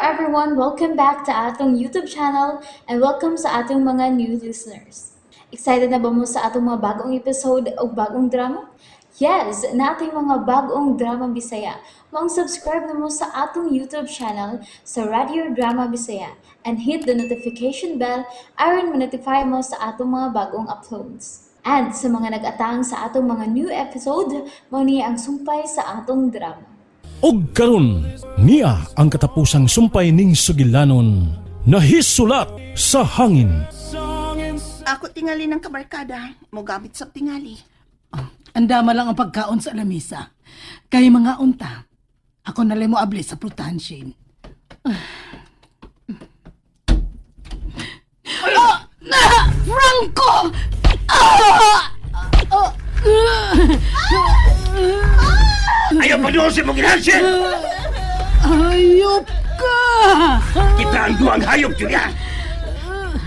everyone! Welcome back to atong YouTube channel and welcome sa atong mga new listeners. Excited na ba mo sa atong mga bagong episode o bagong drama? Yes, nating mga bagong drama Bisaya. Maong subscribe na mo sa atong YouTube channel sa Radio Drama Bisaya and hit the notification bell aron ma-notify mo sa atong mga bagong uploads. And sa mga nag-atang sa atong mga new episode, mao ni ang sumpay sa atong drama. Og karon niya ang katapusang sumpay ning sugilanon, Nahisulat sa Hangin. Ako tingali ng kabarkada. Mogamit sa tingali. Andama lang ang pagkaon sa lamisa. Kay mga unta, ako nalay mo abli sa prutahan, Shane. Ah! Ah! Franco! Ah! Ah! Ayaw pa doon si mong ginhansin! Ayop ka! Kita ang duwang hayop, Julia!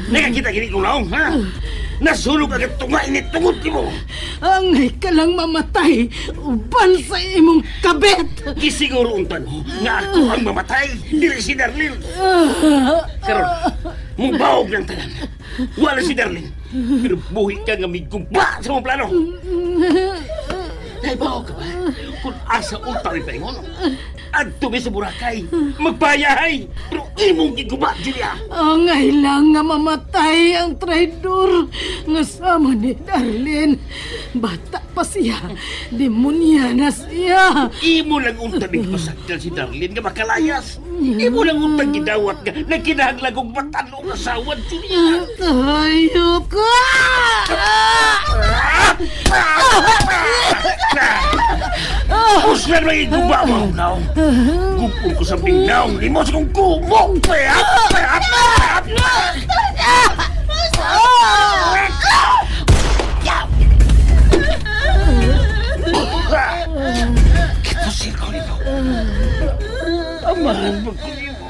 Nakakita gini kong naong, ha? Nasunog ang tunga ini tungod ni mo! Angay ka lang mamatay uban sa imong kabet! Gisiguro untan mo nga ako ang mamatay, dili si Darlene! Karon, mubawog ng tanan. Wala si Darlene, pero buhi ka nga migumba sa mong plano. Naibaw ka ba? Kung asa unta may paingon, adto mi sa Boracay, magpayahay, pero imong giguba, Julia! Angay lang nga mamatay ang traidor nga sama ni Darlene. Bata pa siya, demonya na siya. Imo lang untang nagpasagdan si Darlene nga makalayas. Imo lang untang gidawat nga nagkinahanglan og matalo nga asawa, Julia. Ayop ka! Uslan lang iguba mo naong. Gupon ko sa bingnaong nimo sa kong kumok. Kipusil ko nito. Amahan mo ko nimo.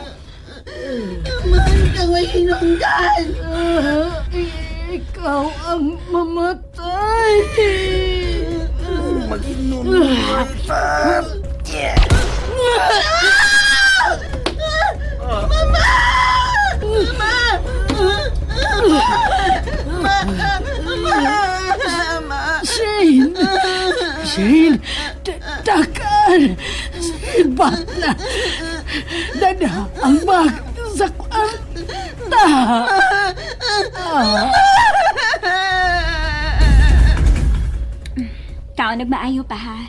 Man ka ngay hinungdan! Ikaw ang mamatay. Maginunod. Mama! Shane! Shane! Takan! Shane, batla! Dada ang bag sa kwarta! Kao nagmaayo pa ha.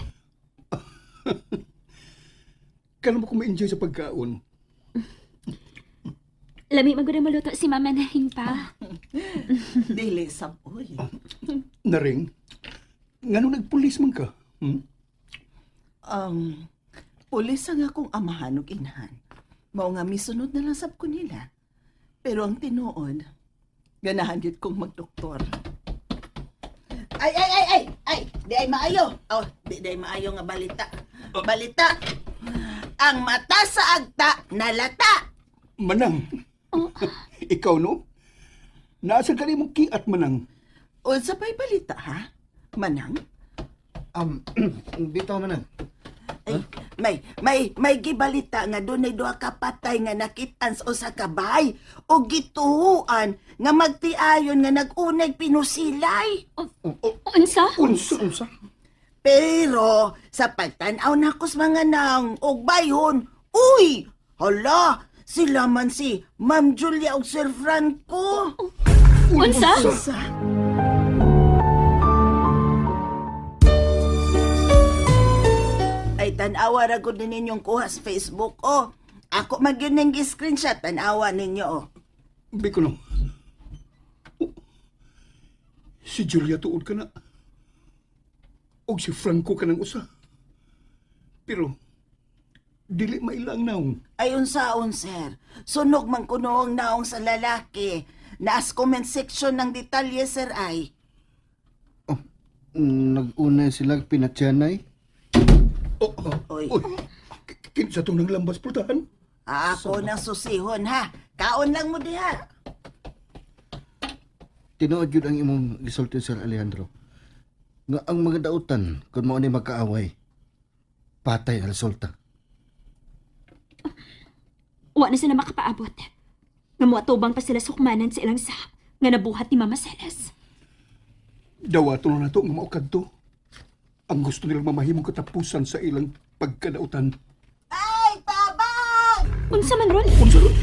Kala mo kung ma-enjoy sa pagkaon. Lami magud maluto si mama na rin pa. Dili saboy. Naring, ngano nagpulis man ka? Hmm? Pulis ang akong amahan ug inahan. Mao nga misunod na lang sab ko nila. Pero ang tinuod, ganahan gyud kong magdoktor. Ay, ay, ay, ay, ay, di ay maayo. Oh, di ay maayo nga balita. Balita. Ang mata sa agta nalata. Manang. Ikaw no? Nasa ka mong kiat, Manang. Unsa pa'y balita ha? Manang? Bitaw man na. Ay, may gibalita nga dunay duha ka patay nga nakit-an sa usa ka bahay o gituhuan nga magtiayon nga nag-unay pinusilay. Unsa? Unsa, unsa? Pero sa pagtan-aw nako sa mga naong og bayhon, uy, hala, sila man si Ma'am Julia ug Sir Franco. Unsa? Unsa? Ay, tan-awa ra gud ninyong kuha sa Facebook, oh. Ako man gyud ning gi-screenshot, tan-awa ninyo, oh. Biko no. Oh, si Julia tuod ka na. Og si Franco ka ng usa. Pero, dili mailang naong. Ay, unsaon, sir. Sunog man kuno ang naong sa lalaki. Naas comment section ng detalye, sir, ay. Oh, nag-una sila pinatyanay. Oh, oh, Oy. oy. Kinsa tong nanglambas pultahan? Ako nang susihon, ha? Kaon lang mo diha. Tinuod yun ang imong gisulti, Sir Alejandro. Nga ang mga dautan, kung mao ni magkaaway, patay ang resulta. Wa na sila makapaabot. Nga moatubang pa sila sukmanan sa ilang sa nga nabuhat ni Mama Celes. Dawato na nato nga mao kadto. Ang gusto nilang mamahimong katapusan sa ilang pagkadautan. Ay, tabang! Unsa man ron? Unsa ron?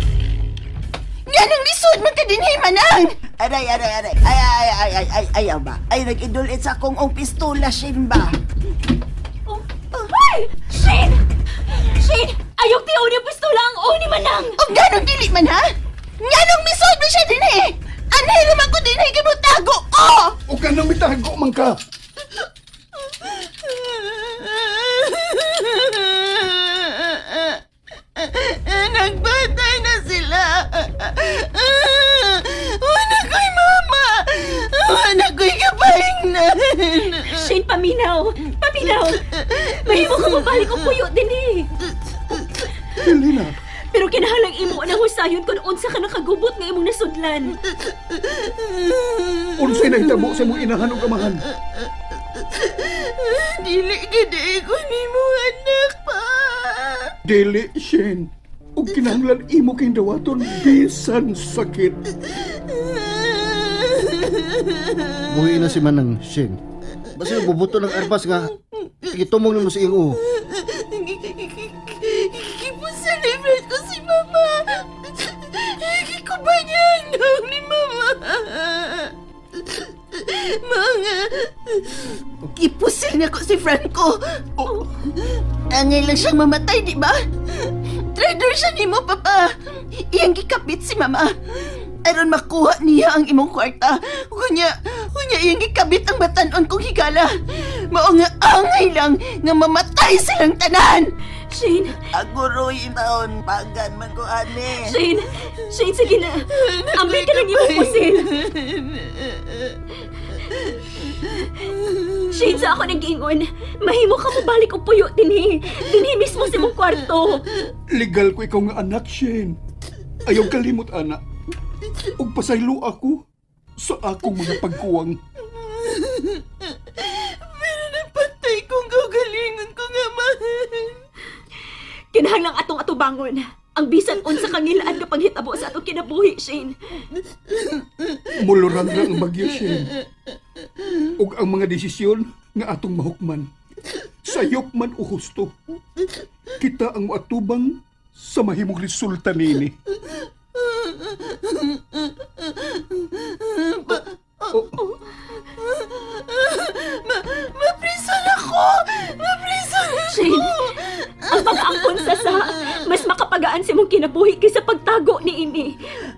Nganong lisod man ka dinhi, Manang? Aray, aray, aray. Ay, ay, ay, ay, ay, ayaw ba? Ay, nag-idulit sa akong ong pistola, Shane ba? Oh, ay! Shane! Shane! Ayok ti uni pistola ang uni manang! O ganong dili man, ha? Nganong misod man siya dinhi? Anhi naman ko dinhi kay mo tago ko! O kanang mitago man ka. Nagbatay na sila. Wala ko'y mama. Wala ko'y kapahingnan. Shane, paminaw! Paminaw! Mahimo ka mabalik og puyo din eh. Helena, Pero kinahanglang imo na husayon kung unsa ka nakagubot nga imong nasudlan. unsay nahitabo sa imong inahan ug amahan? Dili gid ko nimo anak pa. Dili, Shane. Ug kinahanglan imo kay dawaton bisan sakit. Buhi na si Manang, Shane. Basta bubuto ng arbas nga gitumong nimo sa iyong uho. Kipo-celebrate ko si mama. Kikuba niya ang dog ni mama. Mga... Kipusil niya ko si Franco. Oh. Angay lang siyang mamatay, di ba? Traitor siya ni mo, Papa. Iyang gikapit si Mama. Aron makuha niya ang imong kwarta. Kunya, kunya iyang gikabit ang batanon kong higala. Mao nga angay lang nga mamatay silang tanan. Shane, Aguroy taon, pagan man ko ani. Shane, Shane, sige na. Ambil ka ng imong pusil. Shane, sa ako nang giingon, mahimo ka mobalik og puyo dinhi. Dinhi mismo sa imong kwarto. Legal ko ikaw nga anak, Shane. Ayaw kalimot, anak. Ug pasaylo ako sa akong mga pagkuwang. Pero napatay kong gagalingon ko nga mahal. Kinahanglang atong atubangon. Ang bisan unsa kang ngilaan nga panghitabo sa atong kinabuhi, Shane. Muluran ra ang bagyo, Shane. Ug ang mga desisyon nga atong mahukman. Sayop man o husto. Kita ang moatubang sa mahimong resulta niini. Oh, Maprison ako! Maprison ako! Shane, ang pag-angkon sa sa, mas makapagaan sa imong kinabuhi kaysa pagtago ni ini.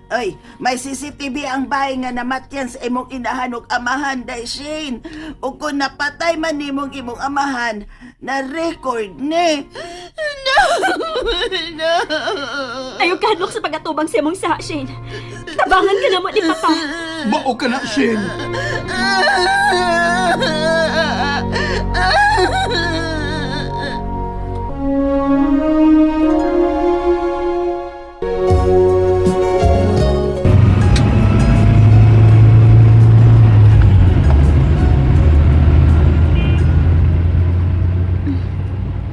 Ay, may CCTV ang bahay nga namatyan sa imong inahan ug amahan, day Shane. Ug kung napatay man nimong imong amahan, na-record ni. No! No! Ayaw kahadlok sa pag-atubang sa imong sa, Shane. Tabangan ka na mo ni Papa. mao ka na, Shane.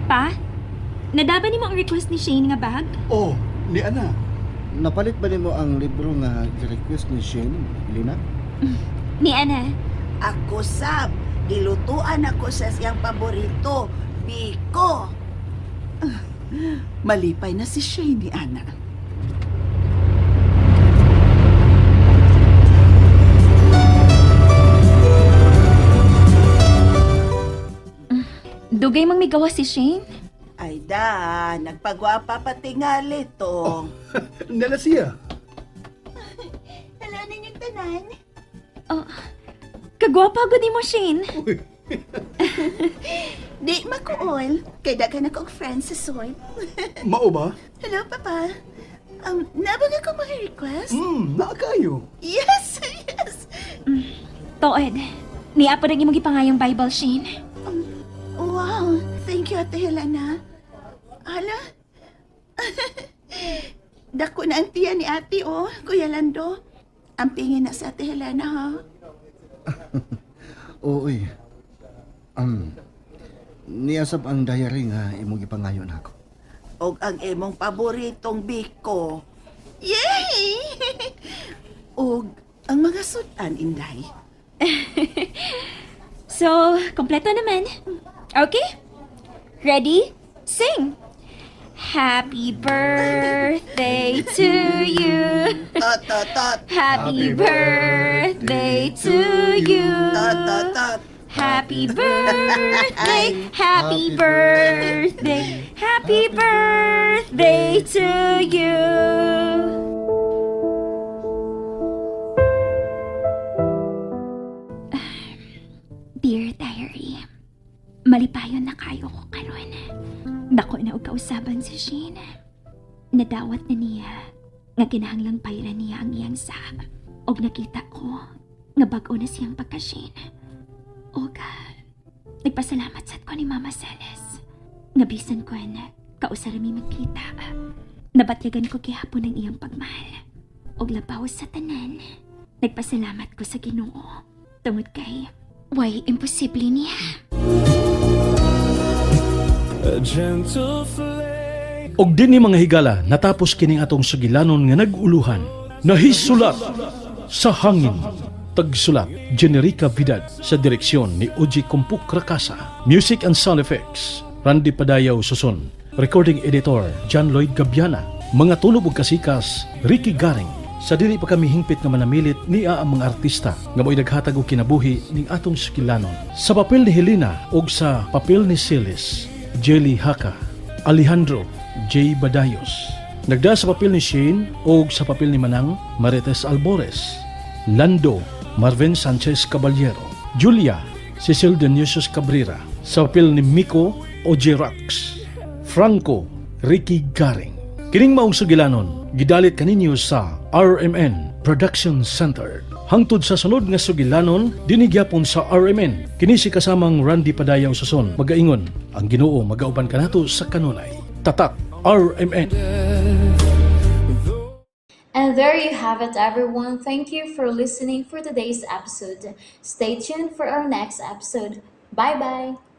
Pa, nadaba nimo ang request ni Shane nga bag? Oh, ni ana. Napalit ba nimo ang libro nga gi-request ni Shane, Elena? Ni Ana. Ako sab, gilutuan ako sa siyang paborito, biko. Malipay na si Shane ni Ana. Dugay mang migawa si Shane? Ay da, nagpagwapa patingali to. Nala siya. Hello ninyong tanan. Oh, kagwapa gud nimo, Shane. Uy, Di makuol, kay daghan ako og friends sa soil. mao ba? Hello, Papa. Nabag ako mga request? Naa kayo. Yes, yes. Toed, niya pa rin imong gipangayong Bible, Shane. Wow, thank you, Ate Helena. Hala? Dako na ang tiya ni ate, oh, Kuya Lando. Ang pingin na sa Ate Helena, ha? Oo, uy. Niasab ang diary nga imong gipangayo nako. Og ang imong paboritong biko. Yay! Og ang mga sudan, Inday. So, kompleto naman. Okay? Ready? Sing! Happy birthday to you. Tot, tot, tot. Happy birthday to you. Tot, tot, tot. Happy birthday, happy birthday, happy birthday to you. Dear Diary, malipayon na kayo ko karon. Dako na og kausaban si Shane. Nadawat na niya nga kinahanglang payra niya ang iyang sa. Og nakita ko nga bag-o na siyang pagka-Shane. Og nagpasalamat sad ko ni Mama Celes. Nga bisan ko na kausara mi magkita. Nabatyagan ko gihapon ang iyang pagmahal. Og labaw sa tanan, nagpasalamat ko sa Ginoo. Tungod kay, way imposible niya. Og dinhi, mga higala, natapos kining atong sugilanon nga nag-uluhan. Nahisulat sa hangin. Tagsulat, Generica Vidad, sa direksyon ni Oji Kumpuk Rakasa. Music and sound effects, Randy Padayaw Suson. Recording editor, John Lloyd Gabiana. Mga tulob ug kasikas, Ricky Garing. Sa dili pa kami hingpit nga manamilit niya ang mga artista nga mo'y naghatag og kinabuhi ning atong sugilanon. Sa papel ni Helena ug sa papel ni Celis, Jelly Haka, Alejandro J. Badayos. Nagda sa papel ni Shane o sa papel ni Manang Marites Albores. Lando Marvin Sanchez Caballero. Julia Cecil Dionisius Cabrera. Sa papel ni Miko O.J. Rax. Franco Ricky Garing. Kining maong sugilanon, gidalit kaninyo sa RMN Production Center. Hangtod sa sunod nga sugilanon, dinhi gyapon sa RMN. Kini si kasamang Randy Padayaw Suson. Magaingon, ang Ginoo magauban kanato sa kanunay. Tatak RMN. And there you have it, everyone. Thank you for listening for today's episode. Stay tuned for our next episode. Bye bye.